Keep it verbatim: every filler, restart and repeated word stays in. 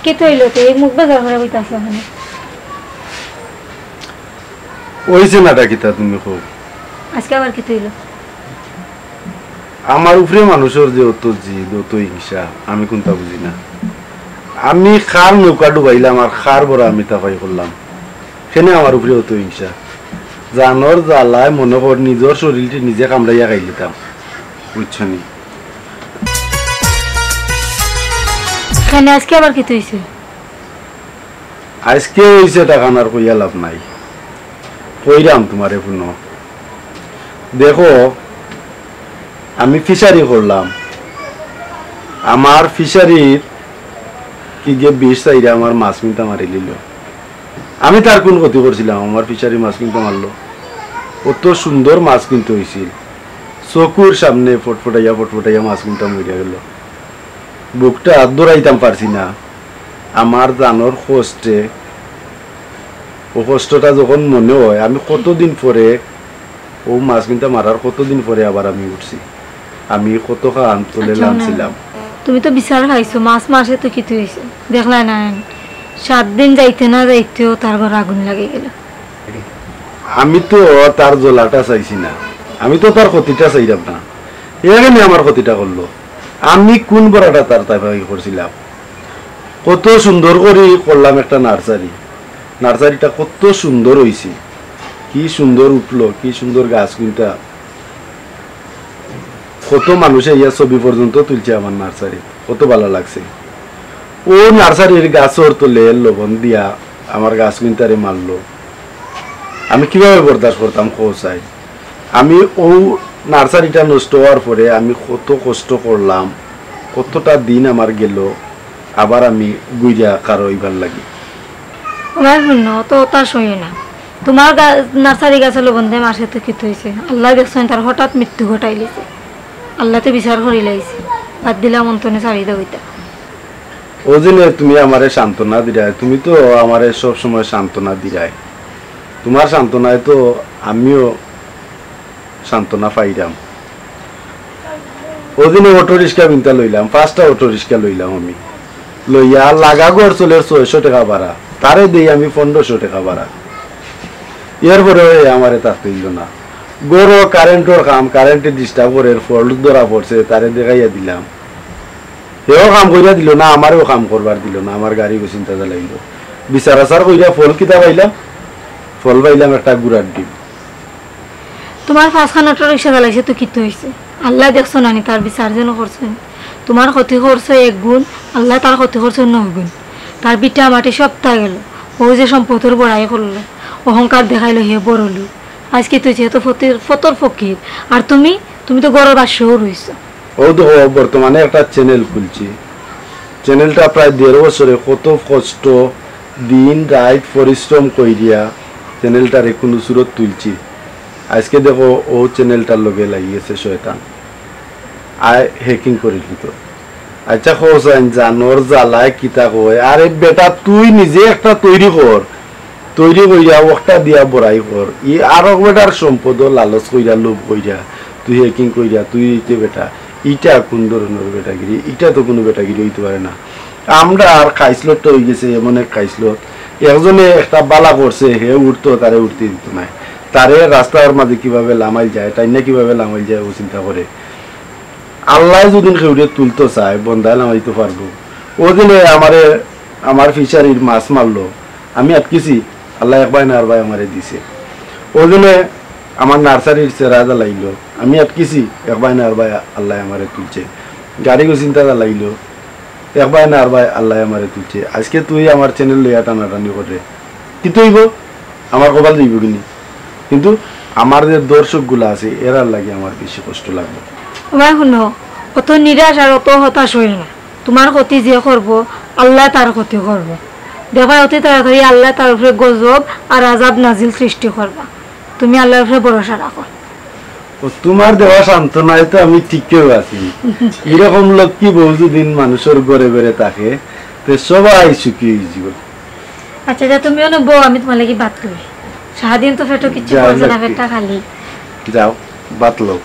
কিতা অইলো তে? এই মুখ বেজার করি বইতাছো কেনে? অইছে না, ডাকিতা তুমি কও। আজকে আবার কিতা অইলো? আমার উপরে মানুষর যে অত জিদ, অত হিংসা, আমি কুনতা বুঝি না। আমি কার নৌকা ডুবাইলাম আর কার বড় আমি তাফাই করলাম, কেনে আমার উপরে অত হিংসা? জানর জ্বালায় মনে কর নিজর শরীলটি নিজে কামড়াইয়া খাইলিতাম, বুঝছো নি? কেনে আজকে আবার কিতা অইছে? আজকে অইছে ইটা খান আর কইয়া লাভ নাই, কইরাম তুমারে হুনো। দেখো, আমি ফিশারি করলাম, আমার ফিশারির কিগে বিষ চাইরা আমার মাছ কিনতা মারিলিলো। আমি তার কুন ক্ষতি করছিলাম? আমার ফিশারি মাছ কিনতা মারলো, অত সুন্দর মাছ কিনতা অইছিল, চকুর সামনে ফটফটাইয়া ফটফটাইয়া মাছ কিনতা মরিয়া গেলো। বুকটা দৌড়াইতাম পারছি না। আমার জানর কষ্টে, অউ কষ্টটা যখন মনে অয়, আমি কতদিন পরে, অউ মাছ কিনতা মারার কতদিন পরে আবার আমি উঠছি। আমি কত খান তলে আচ্ছা, লামছিলাম। তুমি তো বিচার খাইছো, মাছ মারছে তো কিতা অইছে? দেখলায় না, সাত দিন যাইতে না যাইতেউ তার ঘরো আগুন লাগি গেলো। আমি তো তার জ্বলাটা চাইছি না, আমি তো তার ক্ষতিটা চাইরাম না। এখানে আমার ক্ষতিটা করলো। আমি কুন বড়াটা তার তাফাই করছিলাম? কত সুন্দর করি করলাম একটা নার্সারি, নার্সারিটা কত সুন্দর অইছে, কি সুন্দর উঠলো, কি সুন্দর গাছ কুনটা, কত মানুষে ইয়া ছবি পর্যন্ত তুলছে আমার নার্সারি, কত ভালা লাগছে। অউ নার্সারির গাছর তলে লবণ দিয়া আমার গাছ কুনটারে মারলো, আমি কিভাবে বরদাস্ত করতাম কও চাই? আমি অউ নার্সারিটা নষ্ট অওয়ার পরে আমি কত কষ্ট করলাম, কতটা দিন আমার গেলো, আবার আমি ঘুরিয়া কারো অইবার লাগি। ও ভাই হুনো, অত হতাশ অইও না। তুমার গা-, নার্সারি গাছর লবণ দিয়া মারছে তো কিতা অইছে? আল্লায় দেখছইন তার হঠাৎ মৃত্যু ঘটাইলিছে। আল্লায় তো বিচার করিলাইছে। বাদ দিলাম অন্তনে ছাড়ি দেও ইতা। অউ জন্যে তুমি আমারে সান্ত্বনা দিরায়, তুমি তো আমারে সব সময় সান্ত্বনা দিরায়। তুমার সান্ত্বনায় তো আমিও সান্ত্বনা পাইরাম। অউ দিনে অটো রিক্সা কিনতা লইলাম, পাঁচটা অটো রিক্সা লইলাম আমি। লইয়া লাগা ঘর চলের ছয়শো টেকা ভাড়া, তারে দেই আমি পনেরোশো টেকা ভাড়া। এরপরেও হে আমারে থাকতে দিলো না। ঘরো কারেন্টর কাম, কারেন্টে disturb করের, fault ধরা পড়ছে, তারে দেখাইয়া দিলাম। হেও কাম করিয়া দিলো না, আমারেও কাম করবার দিলো না, আমার গাড়ি গো চিন্তা জ্বালাইলো। বিচার আচার করিয়া ফল কিতা পাইলাম? ফল পাইলাম একটা গুড়ার ডিম। তুমার পাঁচখান অটো রিক্সা জ্বালাইছে তো কিতা অইছে? আল্লায় দেখছো না নি তার বিচার যেন করছইন। তুমার ক্ষতি করছে এক গুণ, আল্লায় তার ক্ষতি করছে নয় গুণ। তার ভিটা মাটি সবতা গেলো। অউ যে সম্পদর বড়াই করলো, অহংকার দেখাইলো হে বড় লোক। আইজ কিতা অইছে, হে তো ফতির-, ফতর ফকির। আর তুমি, তুমি তো ঘরর বাদশাও রইছো। অউ দেখো, বর্তমানে একটা channel খুলছি। Channelটা প্রায় দেড় বছরে কত কষ্ট, দিন রাইত পরিশ্রম করিয়া channelটারে কুনু সুরত তুলছি। আইজকে দেখো, অউ channelটার লগে লাগি গেছে শয়তান। আয় hacking করিলিতো। আইচ্ছা, কও চাইন, জানর জ্বালায় কিতা কয়? আরে বেটা, তুই নিজে একটা তৈরি কর, তৈরি করিয়া অখটা দিয়া বড়াই কর। ই আরক বেটার সম্পদো লালচ করিয়া, লোভ করিয়া, তুই hacking করিয়া, তুই ইতে বেটা, ইটা কুন ধরনর বেটাগিরি? ইটা তো কুনু বেটাগিরি অইতে পারে না। আমরার খাইছলতটা অইগেছে এমন এক খাইছলত, একজনে একটা ভালা করছে, হে উঠতো, তারে উঠতে দিতো নায়। তারে রাস্তার মাঝে কিভাবে লামাইল যায়, টাইন্না কিভাবে লামাইল যায়, অউ চিন্তা করে। আল্লায় যুদি কেউরে তুলতো চায়, বন্দায় লামাইতো পারবো। অউ দিনে আমারে, আমার ফিশারির মাছ মারলো, আমি আটকিছি, আল্লায় এক বায় না আর বায় আমারে দিছে। অউ দিনে আমার নার্সারির চেরা জ্বালাইলো, আমি আটকিছি, এক বায় না আর বায় আল্লায় আমারে তুলছে। গাড়ি গো চিন্তা জ্বালাইলো, এক বায় না আর বায় আল্লায় আমারে তুলছে। আইজকে তুই আমার channel লইয়া টানাটানি করে, কিতা অইবো? আমার কপাল যাইবো কিনি? কিন্তু আমার যে দর্শকগুলা আছে, এরার লাগি আমার বেশি কষ্ট লাগবো। ওবা হুনো, অত নিরাশ আর অত হতাশ অইও না। তুমার ক্ষতি যে করবো, আল্লায় তার ক্ষতি করবো। দেখবায় অতি তাড়াতাড়ি আল্লায় তার উপরে গজব আর আযাব নাজিল সৃষ্টি করবা। তুমি আল্লার উপরে ভরসা রাখো। ও, তুমার দেওয়া সান্ত্বনায় তো আমি ঠিকউ আছি। এরকম লক্ষ্মী বউ যদি মানুষর ঘরে ঘরে থাকে, তে সবাই সুখী অইযিবো। আচ্ছা, যা, তুমি অনো বও, আমি তুমার লাগি ভাত লই। সারাদিন তো পেটো কিচ্ছু যাও, খাইছো না, লক্ষ্মী। পেটটা খালি। যাও, ভাত লও।